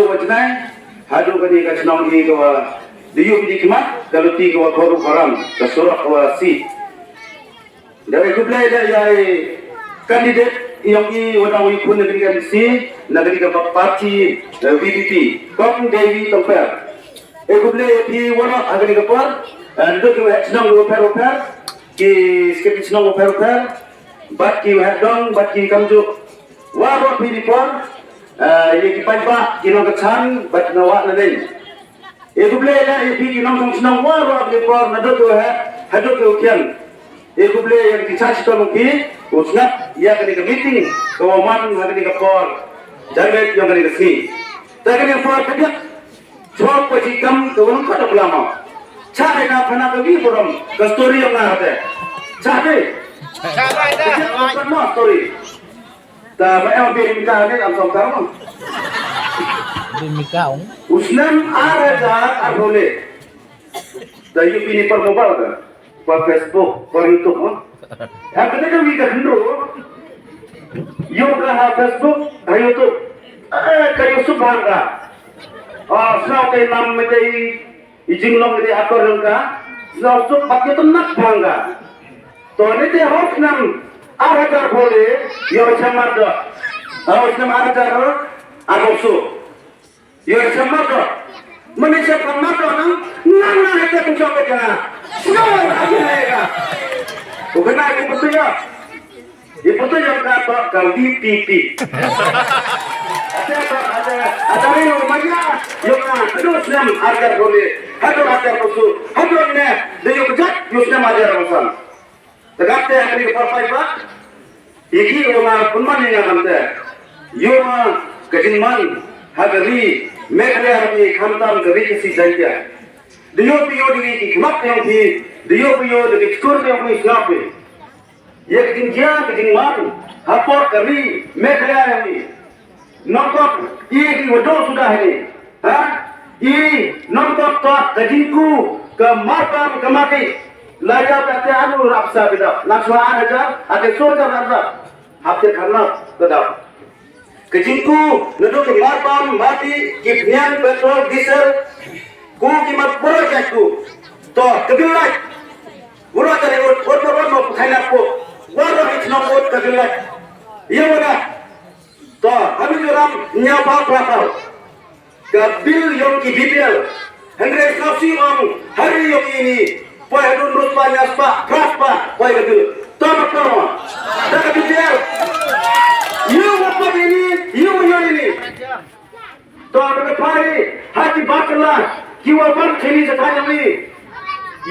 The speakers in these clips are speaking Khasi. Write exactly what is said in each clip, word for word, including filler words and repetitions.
Wa jnai haduh kane ka shnong i ka wa dei ïa u bidi khmat ka luti ka wa kharu kharam ka surok ka wa si. Da e khublei da ïa i candidate yong i wa dang i khun na kane ka M C na kane ka party, eh, V P P, Kong Devi Tongper. E khublei ïa phi waroh ha kane ka por, eh, duk ki wa shnong wa pher wa pher, ki secretary shnong wa pher wa pher, bad ki wa dong bad ki kamjooh. Waroh phi ni por, eh, ïa ki paidbah ki nongkyrchan bad ki nongwah nadien. E khublei ïa phi ki nongshong shnong waroh phi ni por naduh ki wa heh haduh ki wa khian. E khublei ïa ki cha shitom ki u sngap ïa kane ka meeting ka wa man ha kane ka por. Janmet ïa kane ka sngi. Ta kane ka por ka biak. Chok pa ji kam ka wa nang ka da lama. Cha ïa ka phana ka wi burom ka story yong nga te. Cha te. Ka biak ka ma story. Ta ba em bi rim ka ne am song kar mo. Rim ka ong. U snem ar hajar arphew le. Da ïa phi ni par mobile ka. Par Facebook, par YouTube mo. Ha kane ka wi ka hynru. Ïa ka ha Facebook, ha YouTube. Eh, ka ïa suk bang ka. Ah, snow ka nam me ka i i jinglong ka i akor jong ka. Snow suk bak ïa tynnak bang ka. To ne te hok nam ar hajar bole ïa shamar do. Ah, snem ar hajar ar suk. Ïa shamar do. Mane shamar do nang nang nang hete pun chok ka. Snow ka ïa ka. Ko kena ki betul ya. Ïa photo ïa ka to ka V P P. Ada ada ada ri ru manya ïa ka tu snem arga bole. Hadu ada photo hadu ne de ïa kejat ïa snem arga rosan. Tegak te hari ke papai ba. Iki ïa ma pun man ïa kan te. Ïa ma kejingman ha ka ri Meghalaya ha ni khamtam ka ri ki si jaitia. De ïa pi ïa de ki khmat ïa pi de ïa pi ïa de ki skur ïa pi snap pi. Ïa ka jingjia ka jingmar ha por ka ri Meghalaya ïa ngi. Nongkop i ki wa dong suda hi. Ha? I nongkop ka ka jingku ka marpam ka mati. La ïa ka te anu rap sa bidap. La swa an hajar ate sur ka rap. Hap te kharnap ka dap. Ka jingku naduh ki marpam mati ki pniang petrol diesel ku ki mat pura jat ku. To ka bil lait. Pura jat ut ut ut ut mo pukhaina ku. Wara hi chnong ut ka bil lait. Ïa wada. To hanu juram nya pa pra pa. Ka bil yong ki B P L. Hynrei sngap si ong hari yong ini. Poi hadun rus pa nya spa pras pa poi ka bil. To ma to ma. Da ka B P L. Yu ma pa ini, yu ma yo ini. To da ka pai ha ki bakla ki wa ban kini sa tanya ni.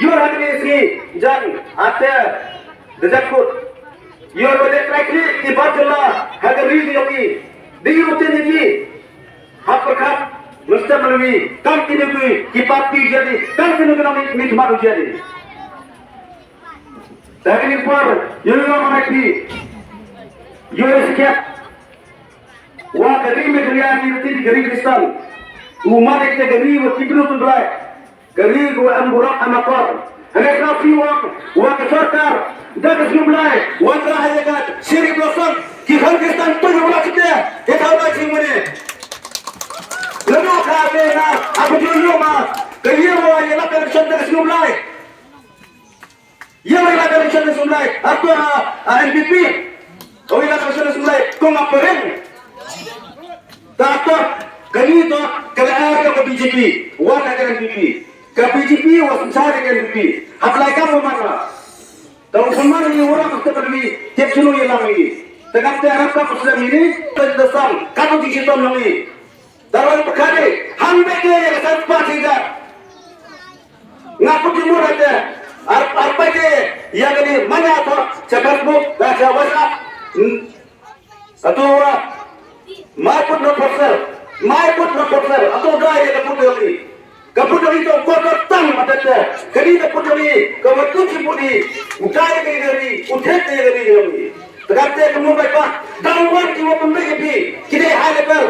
Yu ha ni si jan ate da jakut. Yu wa le trai ki bakla ha ka ri yong i. Di yu te ni ki. Ha pyrkhat, Mister Malwi, kam kine ki, ki parti jadi, kam kine ki nami, mi khmat u jadi. Dari ni por, yo yo mana ki, yo yo sikiat. Wa ka ri Meghalaya ni ti ka ri Kristan. U mana ki ka ri wa ki bru tu blai. Ka ri ko em burak em akor. Hynrei ka phi wa, wa ka sorkar da ka sngewblei wa ka ha ïa ka Cherry Blossom ki khang Kristan tu ïa u la kite ïa ka u la jingmane. Lano ka me na a phi ïa ma ka ïa wa ïa la ka election da ka sngewblei. Ïa wa ïa la ka election da ka sngewblei. Ato a, a N P P. Oi la ka sngewblei ko nga pereng. Ta to kani to ka la ar ka B J P wa ka N P P. Ka B J P wa synshar ka N P P. Hap lai ka wa man la. Ta u man ni wa ka ta ni tip sunu ïa lang ni. Ta ka ta rap ka Muslim ni ta da sang ka tu ti tom lang ni. Dawan pekade, hang beke ya ka sat pati da. Nga pun timur ate, ar ar beke ya kani manya to, cha Facebook, da cha WhatsApp. Hmm. Atu wa, my foot not for sale, my foot not for sale. Atu da ya ka put ni. Ka put ni to ko ka tang mata te. Kani ka put ni, ka wa tu chi put ni. Utai ke gari, utai ke gari ni. Tegap te kamu baik pa. Dawan ki wa pun beke pi, kini high level.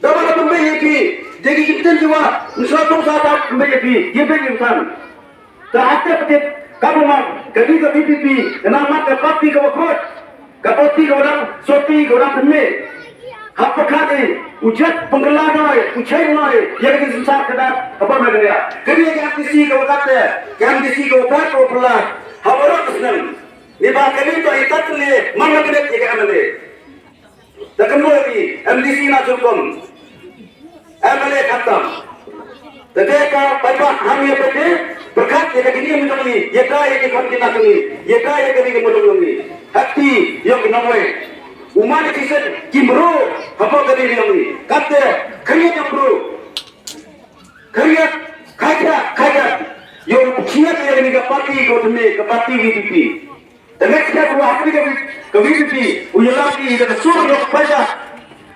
Da ba la pynbeit ïa phi, da ki kyntien ki wa, nsa tong sa ta pynbeit ïa phi, ïa phi ki kan. Ta hak te patit, ka bumang, ka di ka V P P, ka na mat ka party ka wa khot, ka party ka wa dang, soti ka wa dang pynbeit. Ha pyrkhat i, u jet pynkylla noi, u jet noi, ïa ka jingsynshar ka dak, ha por mynta. Kane ka MDC ka wa kat te, ka MDC ka wa kat ka wa pynlah, ha waroh ka snem. Ni ba kane to i tat le, man la kane ïa ka MLA. Da kano i, MDC na jong kum. MLA khatam. Te te ka paidbah ham ïa pyrkhat, pyrkhat ïa ka jingim jong ngi, ïa ka ïa ki khun ki nat jong ngi, ïa ka ïa ka ri ka mudui jong ngi. Hati ïa ki nongwei. U man ki sen ki mru hapoh ka ri jong ngi. Kate khriat ïa mru. Khriat khaja khaja. Ïa u khriat ïa kane ka party ko tme ka party VPP. Te next step u ha kane ka VPP u ïalam ki da ka sur ïa ka paidbah.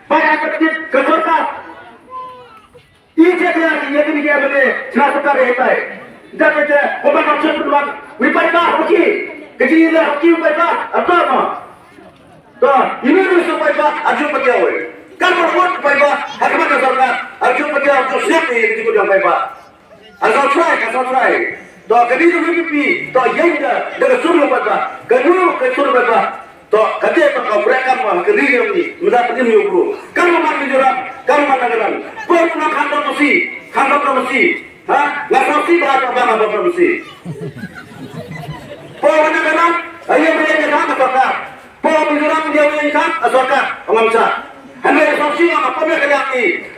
Paidbah ka tip ka sorkar. I te dia ki ya kini ki abane, chna sukar ya hitai. Da ke te, ko ba ka chut pun wan. Wi pai ba, hoki. Ke ji le hoki wi pai ba, apa ma. To, ini ni su pai ba, arju patia wi. Kan ba wot pai ba, hakma ka sorkar, arju patia, arju siap ni, ke ji ku jang pai ba. Asal try, asal try. To, ke ni tu VPP, to, yang da, da ke suru pai ba. Ke nu, ke suru pai ba. To, kate ba ka brekam ba ka ri ngi mynta pynïoh bru. Kam man Mizoram, kam man Nagaland. Pynban khandong masi, khandong masi. Ha? Nga sasi ba ka ba nga ba masi. Pynban Nagaland, ayo ba ka ka ka ka. Pynban Mizoram dia ba ka ka sorkar, ngam sa. Hynrei sasi nga ka pynban ka ka.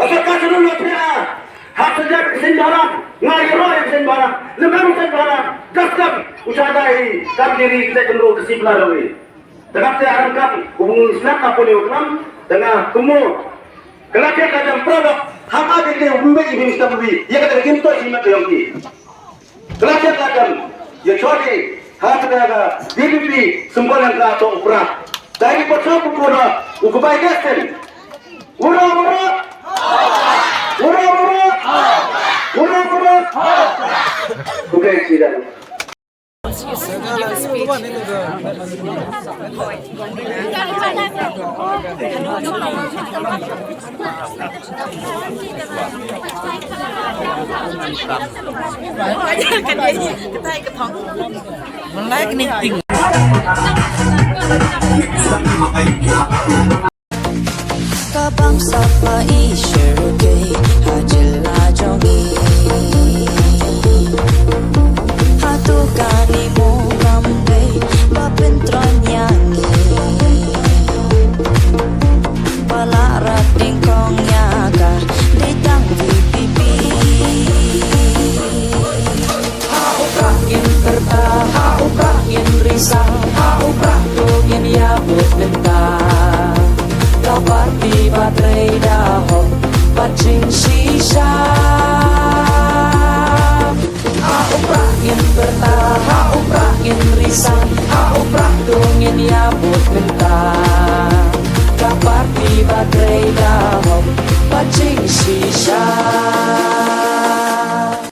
Sorkar sunu lo pia. Ha sejak sin barang, nga iro sin barang, lemang sin barang. Custom, usaha dai, kam diri kita kendro ke sibla doi. Tengah te arang kam, hubung snap apa ni ukram, tengah kumu. Kelakar ka jam produk, hama de de hubung be ibim stam bi, ya kata kim to simat yang ki. Kelakar ka jam, ya chori, ha kata ka VPP, sembal yang ka to upra. Dari potso pukura, ukubai desten. Ura ura. Ura ura. Ura ura. Okay, silakan. Ka bangsa pha i sher kei ha jylla jong i. Hato kane mo kam dei ba pyntreikam ïa ngi. Ba la rat ding kong ïa ka dei tang VPP. Ha u prah ngin pyrta, ha u prah ngin risang, ha u prah to ngin ïabud mynta. Ka party ba trei da hok bad jingshisha. Ha u prah ngin pyrta, ha u prah ngin risang, ha u prah to ngin ïabud mynta. Ka party ba trei da hok bad jingshisha.